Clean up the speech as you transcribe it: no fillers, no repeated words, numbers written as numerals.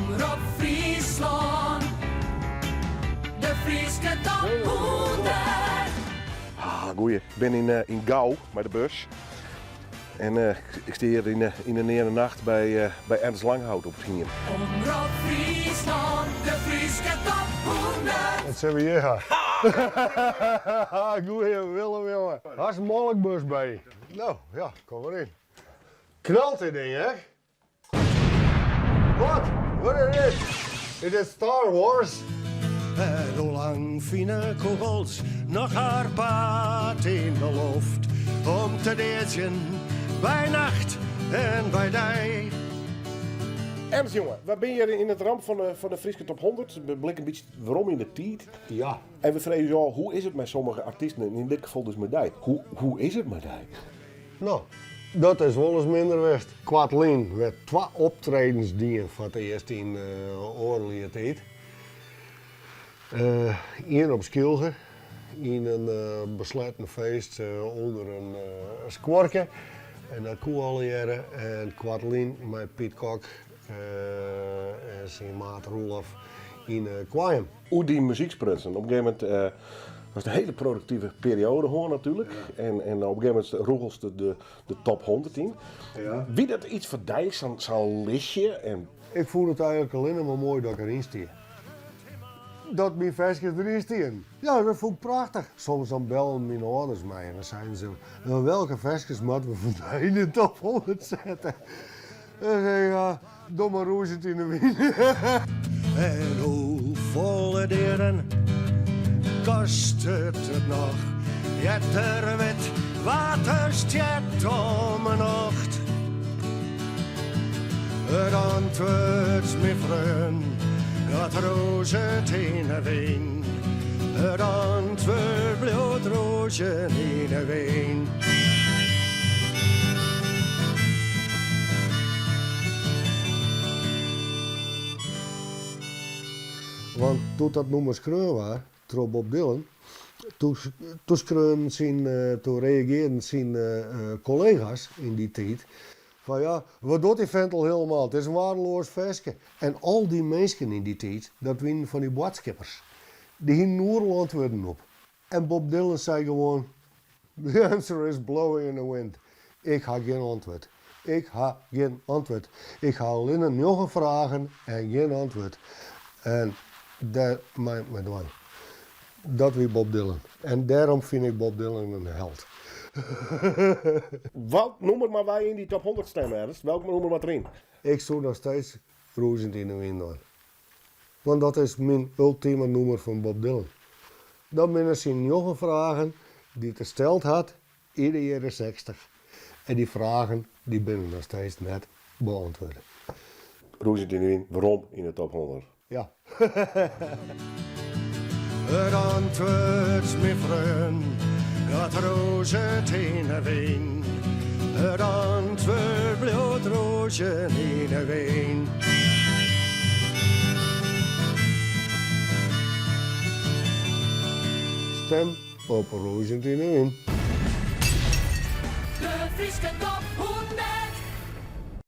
Omrop Fryslân, de Fryske top 100. Ah, goeie. Ik bin yn, eh, yn Gau mei de bus. En eh, ik stean hjir yn, yn de neare nacht by, eh, by Ernst Langhout op it hiem. Omrop Fryslân, de Fryske top 100. Wat sille we hjir ha? Goeie Willem, jonge. Hast in molkbus by? No, ja, kom mar yn. Knalt dit ding, hè? Wat? Wat is dit? Is dit Star Wars? En hoe lang fine kûgels noch har paad yn de loft om te deadzjen by nacht en by dei. Ernst jonge, we binne hjir yn it ramt fan de, fan de Fryske Top 100. We blikke in bytsje werom yn de tiid. Ja. En we freegje ús ôf, hoe is it mei sommige artysten, en yn dit gefal dus mei dy. Hoe, hoe is it mei dy? No, dat is wolris minder west. Koartlyn wer twa optredens dien foar it earst yn oardel jier tiid. Ien op Skylge, yn in besletten feest ûnder in skuorke. En dat koe allegearre. En koartlyn mei Piet Kok en syn maat Roelof yn Koarnjum. Oer dyn muzyk sprutsen. Op in gegeven momint hast in hiele produktive perioade hân natuerlik. En, en op in gegeven momint rûgelst de, de top 100 yn. Ja. Wie dat yts foar dy, sa'n sa'n listje? En... Ik fûn it eigenlik allinne mar moai dat ik deryn stie. Dat myn ferskes deryn stienen. Ja, dat fûn ik prachtich. Soms dan bellen myn âlders my en dan seinen se, welke ferskes moatte we fan dy yn de top 100 sette? Dan sei ik, ja, doch mar Rûzjend yn 'e wyn. En hoefolle deaden kostet it noch? Ear't er wit wa't der stjert om 'e nocht. It antwurd, myn freon, dat rûzet yn 'e wyn. It antwurd bliuwt rûzjen yn 'e wyn. Want doe't dat nûmer skreaun waard troch Bob Dylan, doe skreaunen syn, doe reagearren syn kollega's yn dy tiid fan ja, wat docht dy fint al hielendal, it is in waardeloas ferske. En al dy minsken yn dy tiid, dat wienen fan dy boadskippers. Dy hienen oeral antwurden op. En Bob Dylan sei gewoan, The answer is blowing in the wind. Ik ha gjin antwurd. Ik ha gjin antwurd. Ik ha allinne njoggen fragen en gjin antwurd. En dêr mei ik mei dwaan. Dat wie Bob Dylan. En dêrom fyn ik Bob Dylan in held. Wat nûmer moatte wy yn dy top 100 stemme, Ernst? Welk nûmer moat deryn? Ik soe noch steeds Rûzjend yn 'e wyn dwaan. Want dat is myn ultime nûmer fan Bob Dylan. Dat binne syn njoggen fragen dy't er steld hat yn de jierren 60. En dy fragen dy binne noch steeds net beantwurde. Rûzjend yn 'e wyn, werom yn de top 100. Ja. It antwurd, myn freon, dat rûzet yn 'e wyn. It antwurd bliuwt rûzjen yn 'e wyn. Stim op Rûzjend yn 'e wyn. De Fryske top 100.